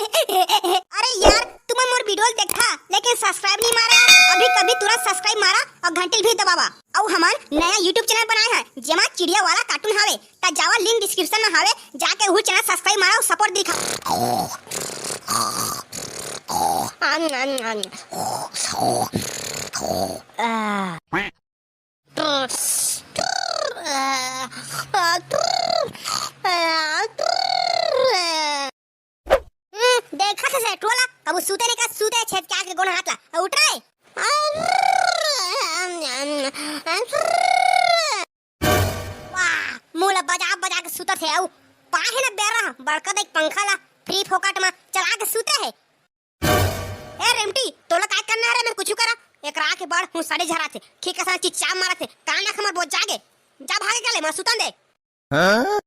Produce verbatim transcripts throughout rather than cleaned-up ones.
अरे यार, तुमन मोर video ल देखा, लेकिन subscribe नहीं मारा। अभी कभी तुरंत subscribe मारा और घंटी भी दबावा। अउ हमन नया YouTube channel बनाए हैं, जेमा चिड़िया वाला cartoon हावे, त जावा, link description में हावे, जाके उहू channel subscribe मारा और support दिखा। हम्म, देखा से सेठुआ ला, कबू सूते नहीं का, सूते छेद के आके गोड़ हाथ ला, उठ रे। वाह, मुंह ला बजा बजा के सूतत हे, अउ पाहे ना बेरा, बड़का देख पंखा ला, free फोकट में चला के सूते हे। ए रेमटी, तोला काय करना है रे, मैं कुछ करा, एक राह के बड़ हूँ, साड़ी झरा थे, खीका सा चिच्चा मारा थे, कान आँख मर बोझ जागे, जा भागे गले, मैं सुतन दे। हाँ?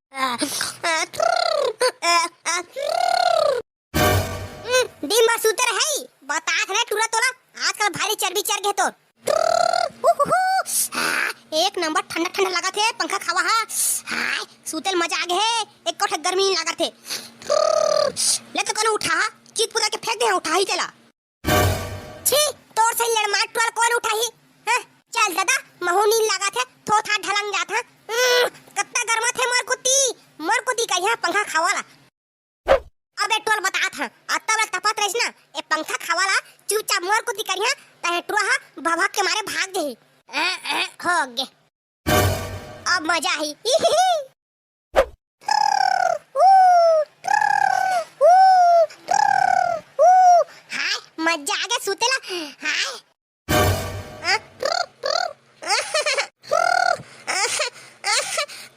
हम्म, दिन भर सुते रहे, बतात ना टूरा तोला, आजकल भारी चर्बी चढ़ गे तोर। उहुहु, हाँ, एक नंबर ठंडा ठंडा लगा थे, पंखा खावा हा। हाय, सुते ल मजा आ गे हे, एक कोठे गर्मी नहीं लगा थे। ले तो कोनो उठा हा, चित पुता के फेंक दे हा, उठा ही तेला। छी, तोर से लड़मार टुअल कोन उठाही? हाँ? चल दादा, महू नींद लागत हे, थोथा ढलंग जात हे। हम्म, कत्ता गरमाथे मोर कुती, मोर कुती कहिया पंखा खावाला। अबे टोल बतात हं, अत्ता बड़ा तपत रहिस ना, ए पंखा खावाला चुपचाप मोर कुती करिया, तहे टुआ हा भभक के मारे भाग जाही। अ, अ, हो गे। अब मजा आही। हाय, मजा आ गे सुतेला। हाय।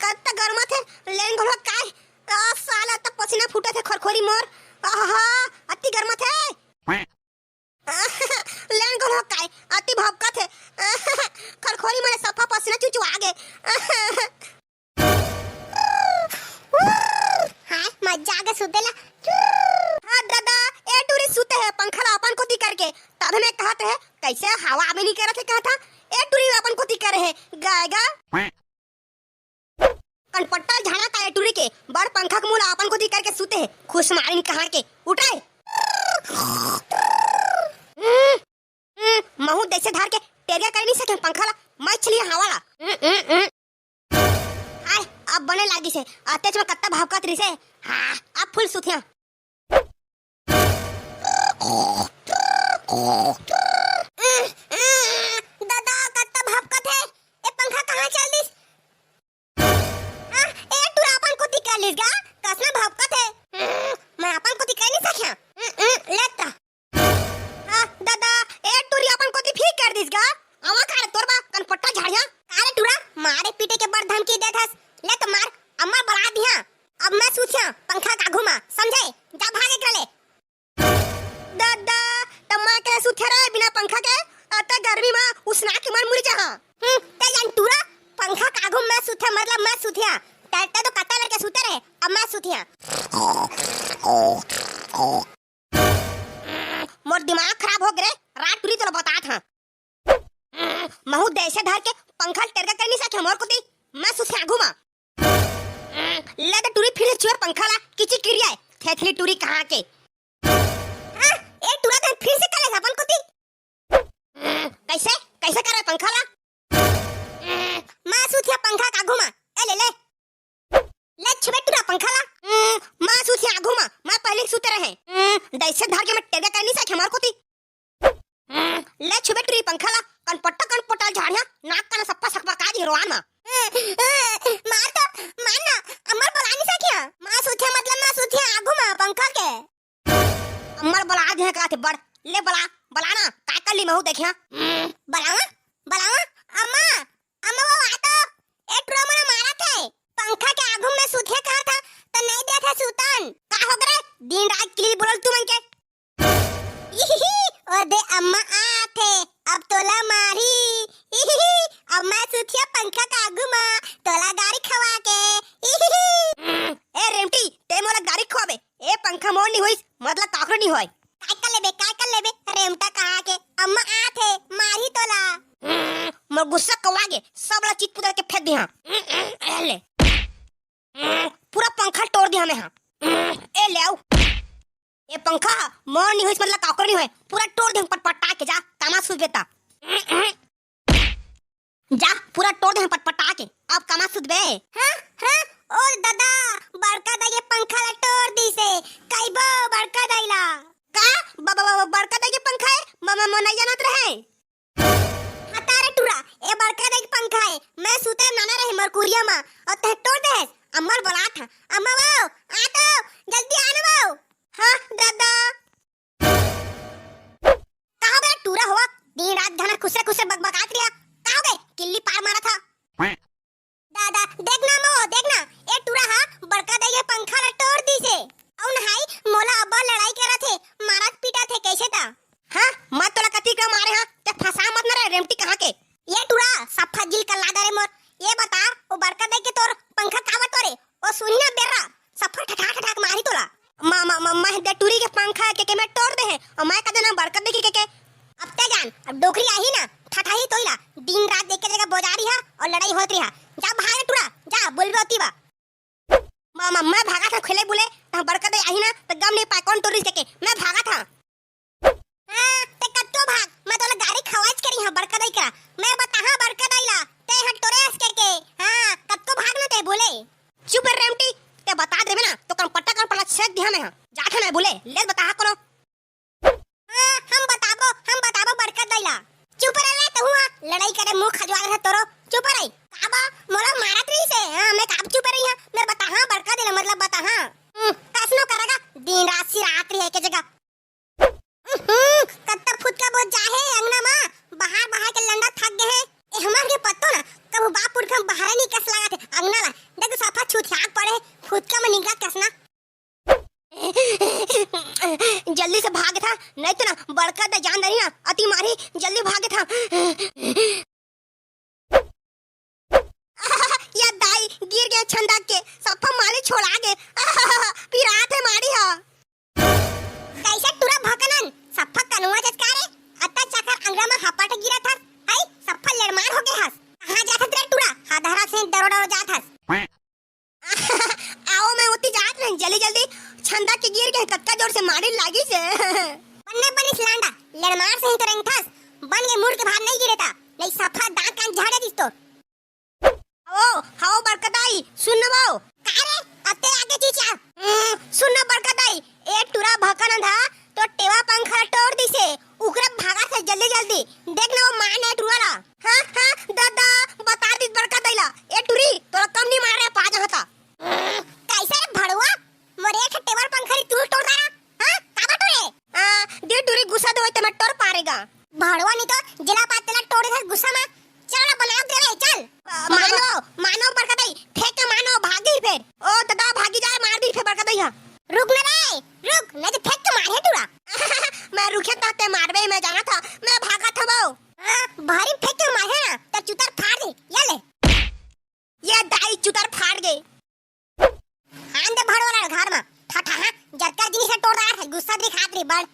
कत्ता गरमाथे, लेन घलो काय? आ, साला, अत्ता पसीना फूटथे खरखोरी मोर। आहा, अति गरमाथे। लेन घलो काय, अति भभकाथे। खरखोरी मोर सफा पसीना चुचुआ गे। हाय, मजा आ गे सुतेला। हाँ दादा, ए टूरी सुते हे, पंखा ला अपन कोती करके। तभे मैं कहत रहे, कैसे हवा आवे नहीं करत हे, कहत हा, ए टूरी अपन कोती करे हे, गाएगा। कनपट्टा झाड़ा का ए टूरी के, बड़ पंखा के मुंह ला अपन कोती करके सुते हे, खुश मारिन कहाँ के, उठ रे। हम्म, हम्म, महू जैसे धर के टेरिया कर नहीं सके पंखा ला, मैं छलिया हवा ला। हम्म, हम्म, हम्म। हाय, अब बने लागिस हे, अतेच में कत्ता भभकत रहिस हे। हाँ, अब फुल सुथिया। दादा, कत्ता भभकत हे, ए पंखा कहाँ चल दिस? आ, ए टूरा अपन कोती कर लिस गा, कसना भभकत हे। मैं अपन कोती कर नहीं सकिया। लेता। आ, दादा, ए टूरी अपन कोती फिर कर दिस गा। आवा का रे तोर बा, कनपट्टा झाड़िया। का रे टूरा, मारे पीटे के बड़ धमकी देत हस। ले तो मार, अम्मा बला दिया। अब मैं सुथिया, पंखा का घुमा, समझे? जा भागे कर ले। दादा, त मैं के सुथिया रे बिना पंखा के, अत्ता गर्मी मा उसना के मन मुरी जहा। हम्म, ते जान टूरा, पंखा का घुम मैं सुथिया, मतलब मैं सुथिया। ते, ते तो कत्ता बेर के सुते रहे, अब मैं सुथिया। मोर दिमाग खराब हो गे रे, रात टूरी तोला बतात हं। महू जैसे धर के पंखा ल टेरका कर नहीं सके मोर कोती, मैं सुथे आघू मा। ले दे टूरी फिर से छुए पंखा ला, किची किरिया है, थेथली टूरी कहाँ के। हाँ, ए टूरा तैं फिर से कर ले अपन कोती। कैसे, कैसे करे पंखा ला? मैं सुथिया पंखा का आघू मा, ए ले ले। ले छुबे टूरा पंखा ला। हम्म, मैं सुते आघू मा, मैं पहले सुते रहे। हम्म, जैसे धर के मैं टेरिया कर नहीं सके मोर कोती। हम्म, ले छुबे टूरी पंखा ला, कनपट्टा कनपट्टा झाड़िया, नाक कान सप्पा सकपा का जी रोआन मा। मार तो, मार ना, अम्मा ल बला नहीं सकिया। मैं सुते मतलब मैं सुते आघू मा पंखा के। अम्मा ल बला दे कहाथे बड़, ले बला, बला ना, का कर ली महू देखिया। हम्म, बलावा, बलावा, अम्मा, अम्मा वो आ तो, ए टूरा मन मारत हे, पंखा के आघू में सुते कहा था, तो नहीं दे थे सुतन। का हो गे रे, दिन रात किली बोलल तुमन के। इहिही, ओ दे अम्मा आथे, अब तोला मारी। इहिही, अब मैं सुथिया पंखा के आघू मा, तोला गारी खवा के। इहिही। ए रेमटी, ते मोला गारी खवाबे, ए पंखा मोर नहीं होइस, मतलब काकरो नहीं होय। काय कर लेबे, काय कर लेबे, रेमटा कहा के, अम्मा आथे, मारी तोला। मोर गुस्सा कवा गे, सब ला चित पुतर के फेंक दे हाँ। ए ले। पूरा पंखा तोड़ दिया मैं हाँ। ए ले आऊ। ए पंखा, मोर नहीं होइस मतलब काकरो नहीं होय, पूरा टोर देहूं पटपटा के, जा, कामा सुतबे ता। जा, पूरा टोर देहूं पटपटा के, अब कामा सुतबे। हाँ, हाँ, ओ दादा, बड़का दाई के पंखा ला टोर दिसे, कइबो बड़का दाई ला। का? ब-, ब-, ब-, बड़का दाई के पंखा है? म-, म-, म-, नहीं जानत रहे। हटा रे टूरा, ए बड़का दाई के पंखा है, मैं सुते नाना रहे मोर कुरिया मा, अउ तैं टोर देहेस, अम्मा ल बलात हंव, अम्मा वो, आ तो, जल्दी आ ना वो। हाँ, दादा। कहाँ बे टूरा होवा? दिन रात घना खुसरे खुसरे बकबकात रिहा। कहाँ बे? किल्ली पार मारत हा। दादा, देख ना मो, देख ना, ए टूरा हा बड़का दाई के पंखा ला टोर दिसे। अउ नहाई मोला अब्बड़ लड़ाई करत हे, मारत पीटत हे कइसे ता। हाँ, मैं तोला कतिक मारे हा, तैं फंसा मत ना रे रेमटी कहाँ के। ए टूरा, सफा जिल कल्ला दे रे मोर। ए बता, ओ बड़का दाई के तोर पंखा काबर टोरे? ओ सुनी ना बेर्रा, सफा ठठाक ठठाक मारी तोला। म-, म-, म-, मैं दे टूरी के पंखा के, के मैं टोर दे हे, अउ मैं कदे ना बड़का दाई के, के, के। अब तैं जान, अब डोकरी आही ना, ठठाही तोइला, दिन रात एक जगह बोजारी हा अउ लड़ाई होत रिहा। जा भाग रे टूरा, जा बोलबे ओती बा। म-, म-, मैं भागत हंव खेले बुले, तहाँ बड़का दाई आही ना, त गम नहीं पाय कोन टोरिस के, के, मैं भागत हंव। हाँ, तैं कतको भाग, मैं तोला गारी खवाइच करी हंव बड़का दाई करा, मैं बताहां बड़का दाई ला, तैं हा टोरे हस के, के, हाँ, कतको भाग ना तैं बुले। चुप रे रेमटी, तैं बता देबे ना, तो कनपट्टा कनपट्टा छेक दिहा मैं हा। जात हंव मैं बुले, ले बताहा कोनो। हाँ, हम बताबो, हम बताबो बड़का दाई ला। चुप रह ले तहूँ, हाँ, लड़ाई करे मुंह खजवा रहे तोरो, चुप रह। काबा, मोला मारत रहिस हे, हाँ, मैं काब चुप रही हाँ, मैं बताहां बड़का दाई ला, मतलब बताहां। हम्म, कइसनो करगा, दिन रात सिरात रही है के जगह। हम्म, कत्ता फुटका बोत जाहे अंगना मा, बहार बहार के लंडा थक गे हे। ए हमार के पत्तो ना, कभू बाप पुरखा मा बहारे नहीं कस लागत हे अंगना ला। देख सफा छुथियाक पड़े हे, फुटका मा निकलत कस ना। जल्दी से भाग था, नहीं तो ना बड़का दाई जान डरी ना, अति मारी, जल्दी भाग था। या दाई, गिर गे छंदा के, सफा माली छोड़ा गे। पिरात हे मारी हा। कइसे टूरा भकनन, सफा कनुआ जस का रे? अत्ता चाकर अंगरा मा हपट गिरत हस, हई, सफा लेड़मार हो गे हस। कहाँ जात हस रे टूरा? हादहरा से डरो डरो जात हस। आओ, मैं ओती जात रहें, जल्दी जल्दी छंदा के गिर गे, कतका जोर से मारी लागिस हे। बन्ने बनिस लांडा, लेड़मार से ही तो रेंगथस, बन के मुड़ के भार नहीं गिरे ता, नहीं सफा दांत कान झाड़े दिस तो। ओ, हव बड़का दाई, सुन न वो। का रे, अत्ते आगे चीचा? हम्म, सुन न बड़का दाई, ए टूरा भकन अंधा, तो टेवा पंखा टोर दिसे, उकरे भागा से जल्दी जल्दी। देख न वो मार ने टूरा ला। हाँ, हाँ, दादा, बता दिस बड़का दाई ला। ए टूरी, तोला कम नहीं मारे, पा जहाँ था। हम्म, कइसे रे भड़वा? मोर एक ठे टेबल पंखा री तू टोर डारा? हाँ, काबर टोरे? आ, दे टूरी गुस्सा दे होय ते मैं टोर पारेगा। भड़वा नहीं तो जिला पात तेला टोरे था गुस्सा मा। चल ना बनाओ दे रे, चल। आ, मानो, मानो बड़का दाई, फेंक के मानो, भागी फिर। ओ दादा, भागी जाए, मार दी फिर बड़का दाई हा। रुक ना रे, रुक, नहीं तो फेंक के मारे टूरा। मैं रुखे ता ते मारबे, मैं जाना था, मैं भागा था वो। हाँ, भारी फेंक के मारे ना, तो चुतर फाड़ दे, ये ले। ये दाई चुतर फाड़ गे। आन दे भड़वा ला घर मा, ठठा, हाँ, जतका जिनिस हे टोर डार हे, गुस्सा दिखात रही बड़।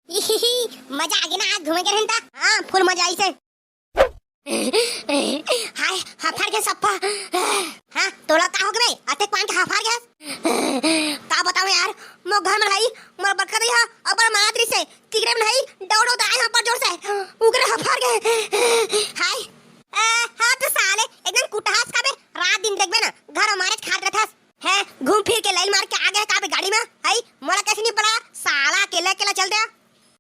इहिही, मजा आ गे ना आज घूमे के रहन ता? हाँ, फुल मजा आइसे। हाय, हाफर के सप्पा। हाँ, तोला का हो गे बे? अतेक पान के हाफर के? का बताओ यार, मो घर में रही, मोर बड़का दाई हा, अब्बड़ मारत रहिसे, तिकरे में नहीं, दौड़ो दाए हाफर जोर से, उगरे हाफर के। हाय, ए, हाँ तो साले, एकदम कुटहास का बे, रात दिन देखबे ना, घर मारे खात रहथस। हैं, घूम फिर के लाइन मार के आ गए का बे गाड़ी में, हई? मोला कैसे नहीं बोला, साला अकेला अकेला चल दे।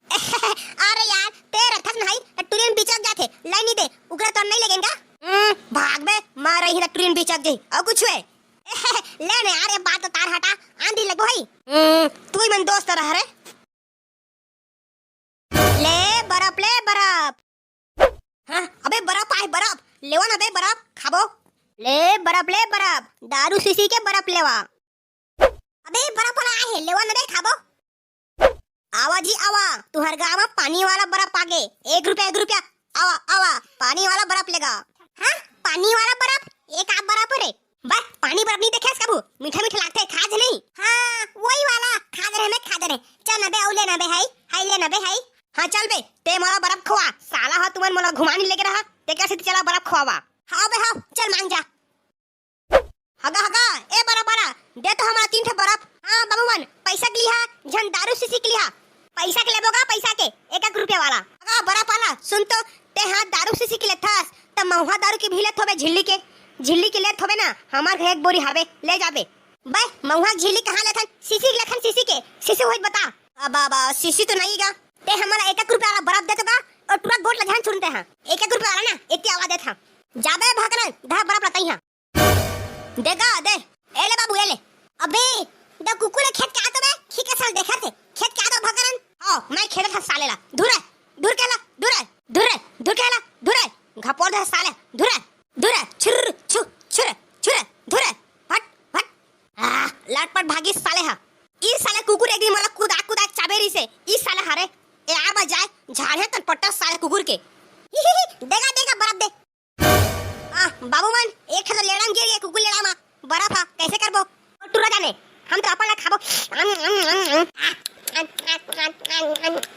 अरे यार, ते रहथस ना हई, टुरियन बिचक जाथे, लाइन नहीं दे, उगरा तो नहीं लगेगा। हम्म, भाग बे, मार रही ना टुरियन बिचक जाई, और कुछ हुए? ले ना यार, ये बात तो तार हटा, आंधी लगो हई। हम्म, तू ही मन दोस्त रह रे। ले बरफ, ले बरफ। हाँ, अबे बरफ आए, बरफ। लेवा ना बे बरफ, खाबो। ले बरफ, ले बरफ। दारू शीशी के बरफ लेवा। अबे बरफ वाला आए हे, लेवा ना बे, खाबो। आवा जी, आवा। तुहर गाँव में पानी वाला बरफ आगे। एक रुपया, एक रुपया। आवा, आवा। पानी वाला बरफ लेगा। हाँ, पानी वाला बरफ? एक आप बरफ रे। बस पानी बरफ नहीं देखे कभू, मीठा मीठा लागथे, खा जे नहीं। हाँ, वही वाला, खा दे रहे, मैं खा दे रहे। चल ना बे, अउ ले ना बे, हाई, हाई ले ना बे, हाई। हाँ चल बे, ते मोला बरफ खवा, साला हा तुमन मोला घुमानी लेके रहा, ते कैसे चला बरफ खवावा। हाँ बे हाँ, चल मांग जा। हगा हगा, ए बरफ वाला, दे तो हमारा तीन ठे बरफ। हाँ बाबू मन, पैसा के लिहा, झन दारू शीशी के लिहा। पैसा के लेबो गा, पैसा के, एक एक रुपया वाला। अगा बड़ा पाला, सुन तो, ते हाँ दारू शीशी के लेथस, त महुआ दारू के भी लेत होबे, झिल्ली के, झिल्ली के लेत होबे ना, हमार घर एक बोरी हावे, ले जाबे। बे, महुआ झिल्ली कहाँ लेथन, शीशी के लेथन, शीशी के, शीशी होई त बता। अब, अब, शीशी तो नहीं गा। ते हमला एक एक रुपया वाला बर्फ दे तो गा, और टुरा गोट ला झन छुरते हाँ। एक एक रुपया वाला ना, इतनी आवाज देत हाँ। जाबे भकरन, धा बर्फ लताई हाँ। दे गा, दे। ए ले बाबू, ए ले। अबे, द कुकुर खेत के आतो बे, खी के साल देखत हे। खेत के आतो भकरन। ओ, मैं खेलत हस साले ला। धुर है, धुर के ला, धुर है, धुर है, धुर के ला, धुर है। घपोर दे साले, धुर है, धुर है, छुर, छु, छुर, छुर, धुर है, फट, फट। आ, लटपट भागी साले हा। ई साले कुकुर एक दिन मोला कुदा कुदा चाबे रहिसे। ई साले हरे, ए आर बार जाए, झाड़े तन पट्टा साले कुकुर के। देगा, देगा, बर्फ दे। आ, बाबू मन, एक ठो तो लेड़ा म गिर गे, कुकुर लेड़ा मा। बर्फ हा, कैसे करबो? ओ टुरा जाने, हम तो अपन ला खाबो।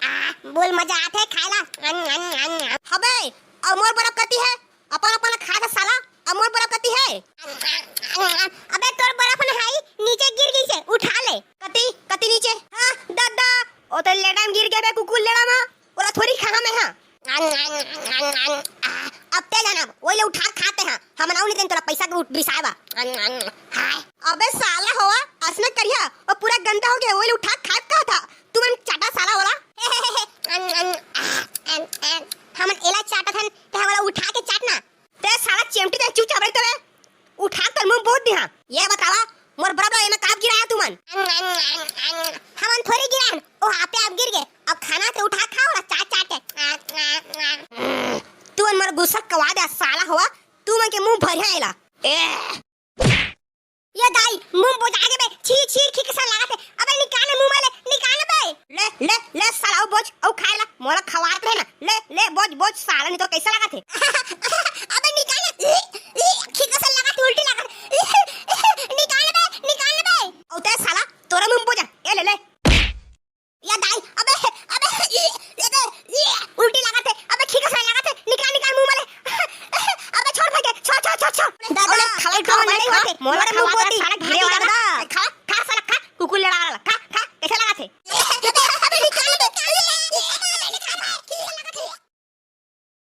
आ, बोल मजा आथे खाए ला। हबे, अउ मोर बर्फ कति हे? अपन अपन ला खा जा साला, अउ मोर बर्फ कति हे? अबे तोर बर्फ न हाई, नीचे गिर गइसे, उठा ले। कति, कति नीचे? हाँ, ददा, ओ तो लेड़ा म गिर गे बे, कुकुर लेड़ा मा। ओला थोड़ी खाहा मैं हा। अब ते जानब, ओइले उठा खाते हा। हमन अउ नहीं देन तोला पैसा के उठ बिसाए बा। हाय। अबे साला होवा, असने करिहा, ओ पूरा गंदा हो गया, ओइले उठा खात कहा था। तू मन चाटा साला ओला। हमन एला चाटत हन, ते हमला उठा के चाटना। ते साला चिमटी ते चुपचाप रही तबे। उठा कर मुंह बहुत दिहा। ये बतावा, मोर बर्फ ला एमे काब गिराया तुमन? हमन थोड़ी गिरान, ओ आपे आप गिर गे। अब खाना ते उठा खा और चाट चाट के। तुमन मोर गुस्सा कवा दे साला होवा, तुमन के मुंह भरिया एला। ए। ये दाई, मुंह बोजा गे बे, छी छी, खी के साला लागत हे। अबे निकाल मुंह में ले, निकाल बे। ले, ले, ले साला, ओ बोझ, ओ खाए ला, मोला खवात रहे ना। ले, ले, बोझ, बोझ साला, नहीं तो कैसा लागत हे?